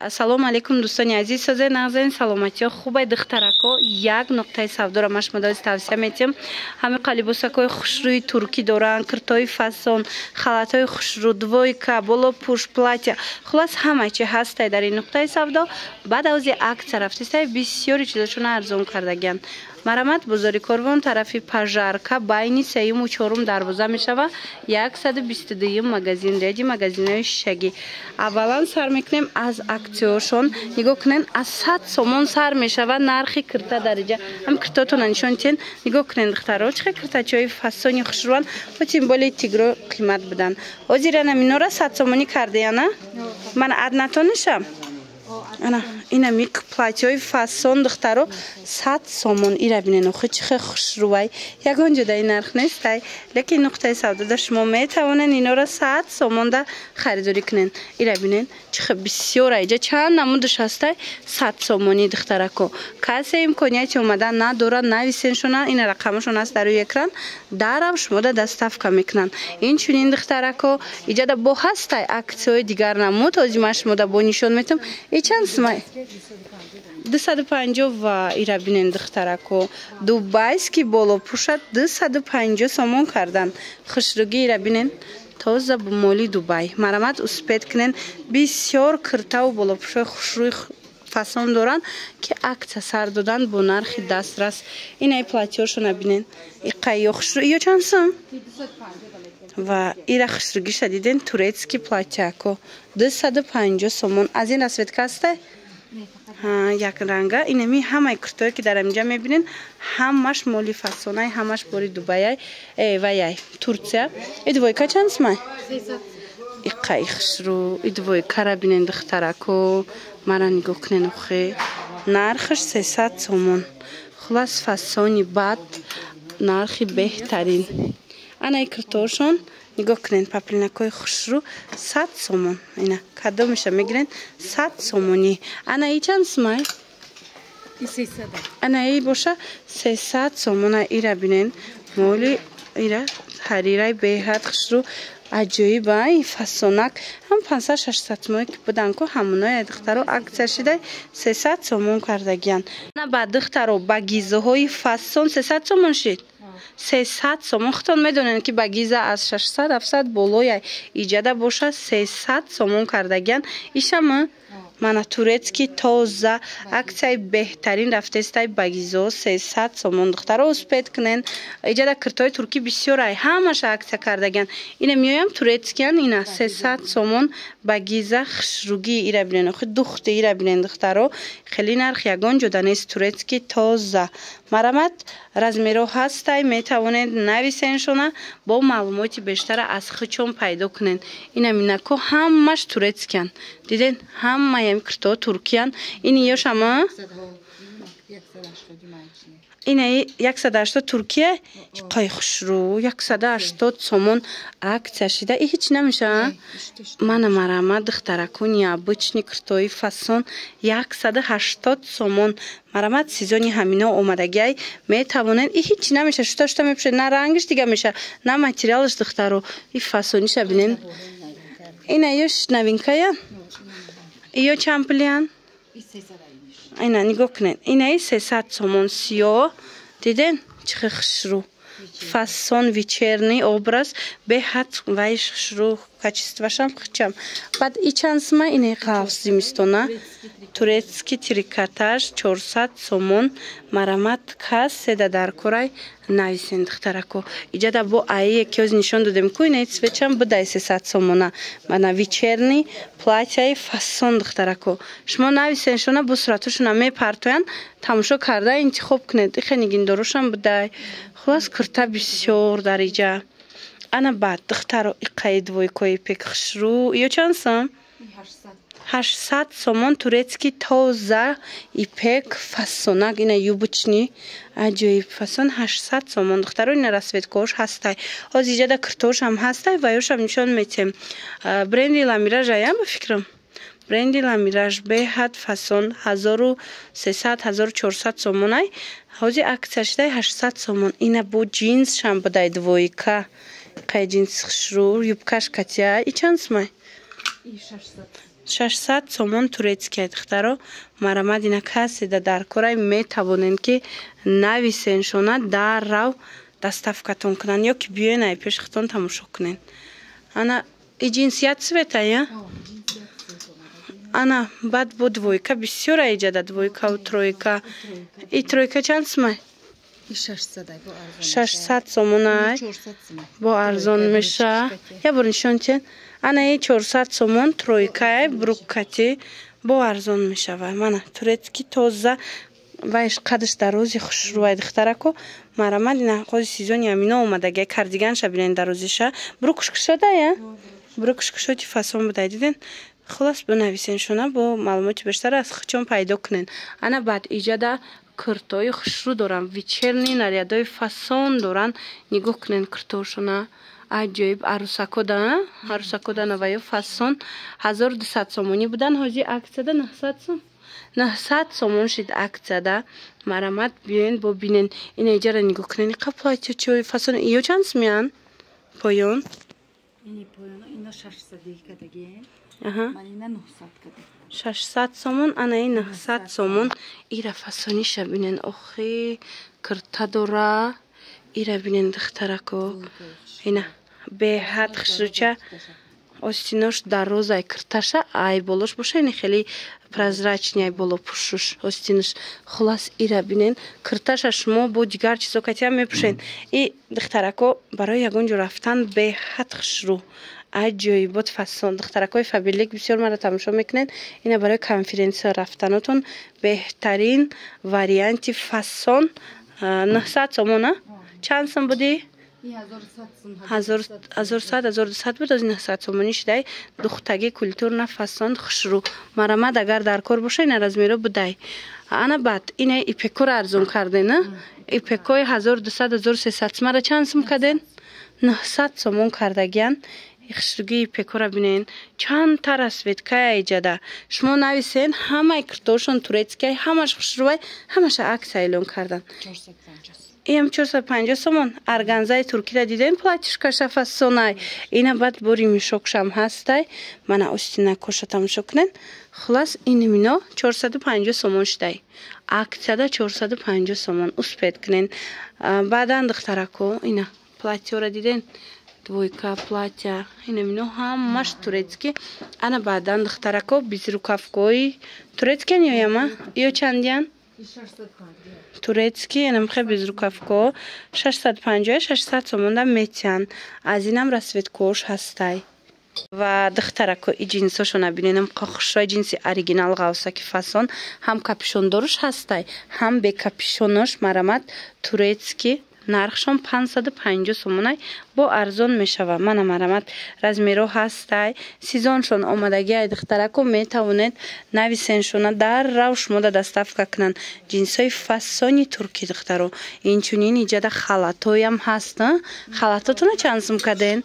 Ассалому алайкум, дӯстони азиз, созед, нағзен, саломатиё хубай? Духтарако, як нуқтаи савдоро ман шумода тавсия метиҳам. Ҳамин қалибосакҳои хушрӯи туркӣ доранд, киртои фасон, халатҳои хушрӯ, двойка, болопӯш, платья, хуллас, ҳама чи ҳастай дар ин нуқтаи савдо. Баъд авзи акция рафтистай, бисёри чизошона арзон кардагианд. Марамат, бозори Корвон, тарафи Пожарка, байни сеюму чорум дарвоза мешава, 122-юм магазин, ряди магазинҳои шишагӣ. Аввалан сар мекунем аз акцияшон. Нигоҳ кунен, аз 100 сомон сар мешава нархи кирта дариҷа. Ҳам киртотона нишон тиҳен. Нигоҳ кунен, духтаро, чӣ хел киртачаҳои фасони хушрӯан. Тем более тигро қимат буданд. Ҳозир ана минора 100 сомонӣ кардаяна. Мана аднатониша, ана инами платьҳои фасон, духтаро, 100 сомон. Ира бинен, охи, чӣ хел хушрӯвай! Ягон ҷодаи нарх нестай, лекин нуқтаи савдода шумо метавонед инора 100 сомонда харидорӣ кунен. Ира бинен, чӣ хел бисёр айҷа, чанд намудаш ҳастай, 100 сомонӣ. Духтарако, касе имконияти омадан надорад, нависеншона, ина рақамашон аст дар рӯи экран, дарав шумода доставка мекунанд. Инчунин, духтарако, иҷада бо ҳастай акцияҳои дигар намуд. Ҳозир ман шумода бо нишон метавам. И чанд сумай? 250. Ва ира бинен, духтарако, дубайский болопӯшад 250 сомон кардан. Хушругӣ ира бинен, тоза моли Дубай. Марамат, успеть кунен. Бисёр киртаву болопӯшҳои хушрӯи фасон доранд, ки акция сар додан, бо нархи дастрас. Инаи платьёшона бинен, иқайё хушрӯ. Ё чанд сум? Ва ира хушругиша диден? Турецкий платьяко 250 сомон. Аз ин расцветка ҳастай, як ранга. Инами ҳамаи куртое, ки дар инҷа мебинен, ҳамаш моли фасонай, ҳамаш бори Дубаяй, ваяй, Турция. И двойка чанд сумай? Иқаи хушрӯ, и двойкара бинен, духтарако, мара нигоҳ кунен, охе, нархаш 300 сомон. Хулас, фасони бад, нархи беҳтарин. Анаи киртошон нигоҳ кунед, поплинакҳои хушрӯ, 100 сомон. Ина кадомеша мегирен, 100 сомонӣ. Ана и чанд сумай? Ана и боша 300 сомона. Ира бинен, моли ира ҳарирай, беҳад хушрӯ, аҷоиба ин фасонак. Ҳам 500-600 сомоне ки будан ку, ҳамоное, духтаро, акция шидай, 300 сомон кардагиянд. На ба духтаро, ба гизаҳои фасон 300 сомон шид, 300 сомон. Худтон медонед, ки ба гиза аз 600-700 болоя, иҷада боша 300 сомон кардагиянд. Ишама мана турецкий, тоза акцияи беҳтарин рафтестай, багизо 300 сомон. Духтаро, успеть кунен. Иҷада киртои туркӣ бисёрай, ҳамаша акция кардагиянд. Ина меоям, турецкиян, ина 300 сомон багиза хушругӣ. Ира бинен, охи, духти ира бинен, духтаро, хеле нарх ягон ҷода нест. Турецкий, тоза. Марамат, размеро ҳастай, метавонед нависеншона, бо маълумоти бештара аз хучон пайдо кунен. Ина минако ҳамаш турецкиян, диден, ҳамаям кирто туркиян. Ин ёшама инаи 180 туркия, қай хушрӯ, 180 сомон акция шида. И ҳеч намеша. Мана, марама, духтаракони, обычный киртои фасон 180 сомон. Марамат, сезони ҳамино омадагиай, метавонед. И ҳеч намеша, шута шута мепӯшед, на рангиш дига меша, на материалаш. Духтаро, и фасониша бинен. Ина ёш новинкая, ё чанд пулиян? Ина нигоҳ кунед, инаи 300 сомон, сиёҳ. Диден, чӣ хел хушрӯ, фасон, вечерний образ, беҳад вайш хушрӯ, качествашам хучам. Баъд и чанд сума? Инаи қафс зимистона, турецкий трикотаж, 400 сомон. Марамат, кас седа дар корай, нависен, духтарако. Иҷада бо аие ки оз нишон додем ку, инаи цветчам будай 300 сомона. Мана вечерний платьяи фасон, духтарако, шумо нависен шона, бо суратошона мепартоянд, тамошо карда интихоб кунед. Ихе нигиндорошам будай. Хулас, курта бисёр дар иҷа. Ана баъд, духтаро, иқаи двойкои пек хушрӯ, ё чанд сум? 800 сомон, турецкий, тоза ипек, фасонак. Ина юбочный, аҷоиб фасон, 800 сомон. Духтаро, ина расцветкош ҳастай. Ҳозир иҷада киртошам ҳастай ва ёшам нишон метем. Бренди Ламираж аям, ба фикрам, бренди Ламираж, беҳад фасон, 1300, 1400 сомонай, ҳозир акция шидай, 800 сомон. Ина бо ҷинсшам будай, двойка, қай ҷинси хушрӯ, юбкаш катя. И чанд сумай? 600 сомон турецкия, духтаро. Марамад, ина каседа дар корай, метавонен ки нависен шона, дар рав доставкатон кунанд ё ки биёен ай пеши худтон тамошо кунен. Ана и ҷинсият цветая. Ана баъд бо двойка бисёр аиҷада, двойкау тройка. И тройка чанд сумай? 600 сомонай, бо арзон меша. Я бор нишон тиен. Ана и 400 сомон тройкай, брюкати, бо арзон мешава. Мана турецкий, тоза, вайш қадаш дарози хушрӯвай, духтарако. Марамад, ина ҳози сезони амино омадагай. Кардиганша бинен, дарозиша, брюкш кушодая, брюкш кушоди фасон будай, диден. Хулас, бинависен шуна, бо маълумоти бештар аз хучон пайдо кунен. Ана баъд иҷада куртои хушрӯ доранд, вечерний нарядои фасон доранд. Нигоҳ кунен куртошона, аҷоиб. Арӯсакода, арӯсакода наваё фасон. 1200 сомонӣ будан, ҳози аксияда 900 сом, 900 сомон шид аксияда. Марамат, биёен, бо бинен. Ина иҷара нигоҳ кунен, иқа платьячои фасон. Иё чанд сумиян поён? Аҳа, 600 сомон. Ана и 900 сомон. Ира фасониша бинен, охи, кирта дора. Ира бинен, духтарако, ина беҳад хушрӯча, остинош дарозай, кирташа ай болош боша, ини хеле прозрачный, ай боло пӯшуш остинаш. Хулас, ира бинен, кирташа шумо бо дигар чизо катиам мепӯшен. И духтарако, барои ягон ҷо рафтан беҳад хушрӯ, аҷоибот, фасон. Духтаракои Фаберлик бисёр мара тамошо мекунед. Ина барои конференсия рафтанотон беҳтарин варианти фасон. 900 сомона. Чанд сом будӣ? 1100, 1200 буд, аз 900 сомонӣ шудай. Духтаги культурна, фасон, хушрӯ. Марамад, агар дар кор боша, ина размеро будай. Ана баъд ина ипекоро арзон карден. Ипекои 1200, 1300 сумара чанд сум карден? 900 сомон кардагиян. Хушругии ипекора бинен, чандта расцветкая иҷада. Шумо нависен, ҳамаи киртошон турецкияй, ҳамаш хушрӯвай, ҳамаша аксия эълон кардан. Иам 450 сомон. Органзаи туркида дидем, платьишкаша фасонай. Ина баъд бори мешокшам ҳастай. Мана остина коша тамошо кунен. Хулас, ини мино 450 сомон шудай аксияда, 450 сомон, успеть кунен. Баъдан, духтарако, ина платьёра диден, двойка платья, ина мино ҳамаш турецкий. Ана баъдан, духтарако, безрукавкои турецкиян ёяма, ё чандиян? Турецкий, инамхе безрукавко 650, 600 сомонда метиҳанд. Аз инам расцветкош ҳастай. Ва духтарако, и ҷинсошона биненам, хушрӯи, ҷинси оригинал, ғавсаки фасон, ҳам капюшондоруш ҳастай, ҳам бекапюшонош. Марамат, турецкий, нархшон 550 сомонай, бо арзон мешава. Мана, марамат, размеро ҳастай. Сезоншон омадагиай, духтарако, метавонед нависеншона, дар рав шумода доставка кунанд. Ҷинсҳои фасони туркӣ, духтаро. Инчунин иҷада халатоям ҳаст. Халатотона чанд сум карден?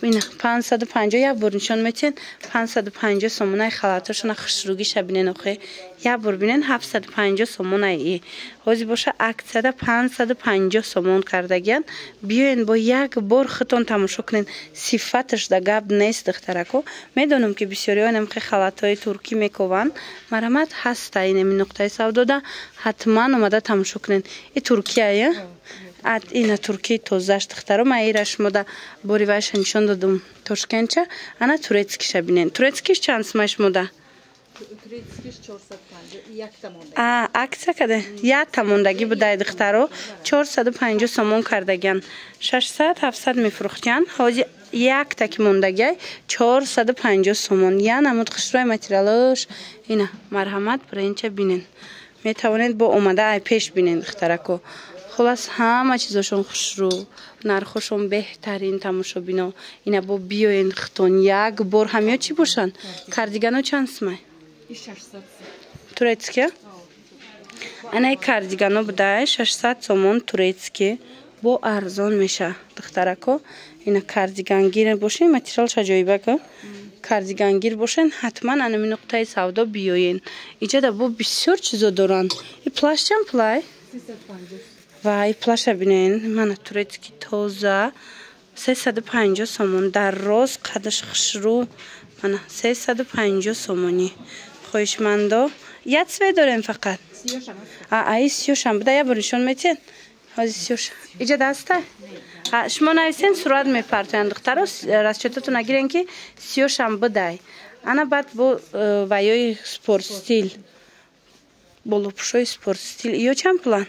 550. Як бор нишон метиҳен. 550 сомонаи халатошона. Хушругиша бинен, охе, як бор бинен. 750 сомонаи и ҳозир боша аксияда 550 сомон кардагиян. Биёен, бо як бор худтон тамошо кунен, сифаташ да гап нест. Духтарако, медонам, ки бисёриҳо намхе халатҳои туркӣ мекованд. Марамат, ҳаста инами нуқтаи савдода, ҳатман омада тамошо кунен. И Туркияя, ина туркии тозаш, духтаро. Ман ира шумода бори вайша нишон додум, Тошкенча. Ана турецкиша бинен. Турецкиш чанд сумай шумода? Аксия каде, якта мондагӣ будай, духтаро, 450 сомон кардагиян. 600, 700 мефурӯхтиян, ҳози якта ки мондагиай, 450 сомон. Я намуд хушрӯи материалош ина. Марҳамат, бренча бинен, метавонед бо омада ай пеш бинен, духтарако. Хулас, ҳама чизошон хушрӯ, нархошон беҳтарин. Тамошобино, ина бо биёен хитон як бор. Ҳамиё чӣ бошанд? Кардигано чанд сумай? Турецкия. Анаи кардигано будай 600 сомон, турецкий, бо арзон меша, духтарако. Ина кардигангир бошен, материалш аҷоибака. Кардигангир бошен, ҳатман анами нуқтаи савдо биёен. Иҷада бо бисёр чизо доранд. И плащ чанд плай? Ва и плаша бинен, мана турецкий, тоза, 350 сомон. Дар роз, қадаш хушрӯ. Мана 350 сомонӣ. Хоҳишмандо, як цвет дорем фақат. Аи сиёшам буда, як бор нишон метиҳед? Ҳозир сиёш. Иҷа даста? Шумо нависен, сурат мепартоянд, духтаро, расчёт атон нагирен, ки сиёшам будай. Ана баъд бо ваёи спорт стиль. Болопӯшои спорт стиль. Иё чанд пуланд?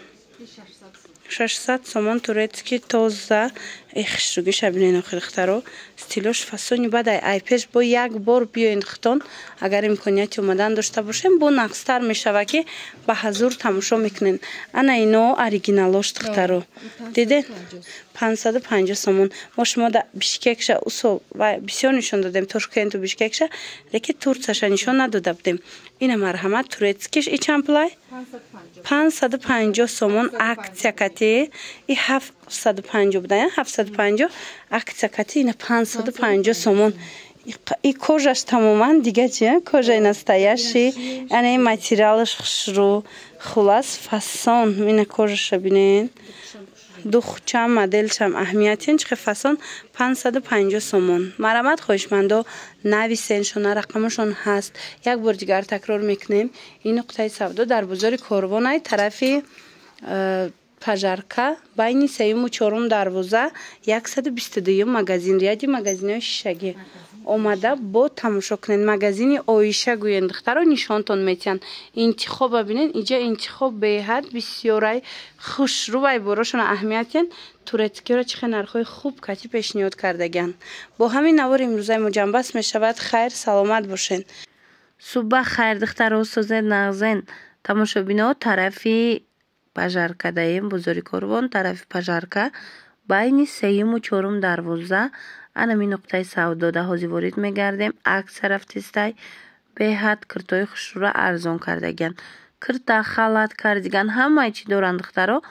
600 сомон, турецкий, тоза. Эх, хушругиша бинен охи, духтаро, стилош фасони бадай. Ай пеш бо як бор биёен хитон, агар имконияти омадан дошта бошем, бо нақстар мешава, ки ба ҳазур тамошо мекунен. Ана ино оригиналош, духтаро, диден, 550 сомон. Мо шумо да Бишкекша усол ва бисёр нишон додем, Тошкенту Бишкекша, лекин Турцияша нишон надода будем. Ина марҳамат, турецкий ш и чанд пулай? 550 сомон, акция кати. И 750 буда, 750, акция кати ина 550 сомон. И кожа ш тамоман дига чи, кожа и настоящий, яъне ин материалаш хушрӯ, хулас фасон. Ина кожа ша бинен, духчам моделшам аҳамиятин, чихе фасон, 550 сомон. Марамат, хоҳишмандо, нависеншона, рақамашон ҳаст. Як бор дигар такрор мекунем: ин нуқтаи савдо дар бозори Корвонай, тарафи Пожарка, байни сеюму чорум дарвоза, 122-юм магазин, ряди магазинҳои шишагӣ. Омада бо тамошо кунед, магазини Оиша гӯен, духтаро нишонтон метиҳанд. Интихоба бинен, иҷа интихоб беҳад бисёрай, хушрӯвай, борошона аҳамиятен. Турецкий ро чӣ хел нархҳои хуб кати пешниҳод кардагианд. Бо ҳамин навори имрӯзаи мо ҷамъбаст мешавад. Хайр, саломат бошед. Субҳ хайр, духтаро, созед, нағзен, тамошобино. Тарафи Пожарка даем, бозори Корвон, тарафи Пожарка, байни сеюму чорум дарвоза, анами нуқтаи савдо да ҳозир ворид мегардем. Акция рафтистай, беҳад киртои хушрӯра арзон кардагианд. Кирта, халат, кардиган, ҳамаи чӣ доранд, духтаро.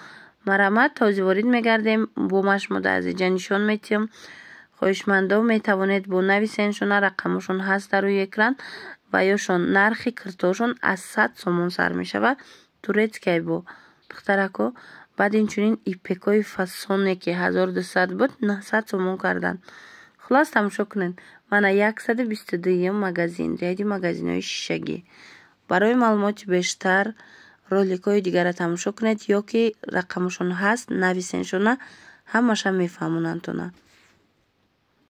Марамат, ҳозир ворид мегардем, бо машмода аз иҷа нишон метиҳам. Хоҳишмандо метавонед бо нависеншона, рақамошон ҳаст дар рӯи экран. Ва ёшон нархи киртошон аз 100 сомон сар мешавад, турецкий бо, духтарако. Баъд инчунин ипекои фасоне, ки 1200 буд, 900 сомон карданд. Хулас, тамошо кунед, мана 122-юм магазин, ряди магазинҳои шишагӣ. Барои маълумоти бештар роликҳои дигарро тамошо кунед ё ки рақамошон ҳаст, нависеншона, ҳамаша мефаҳмонандтона.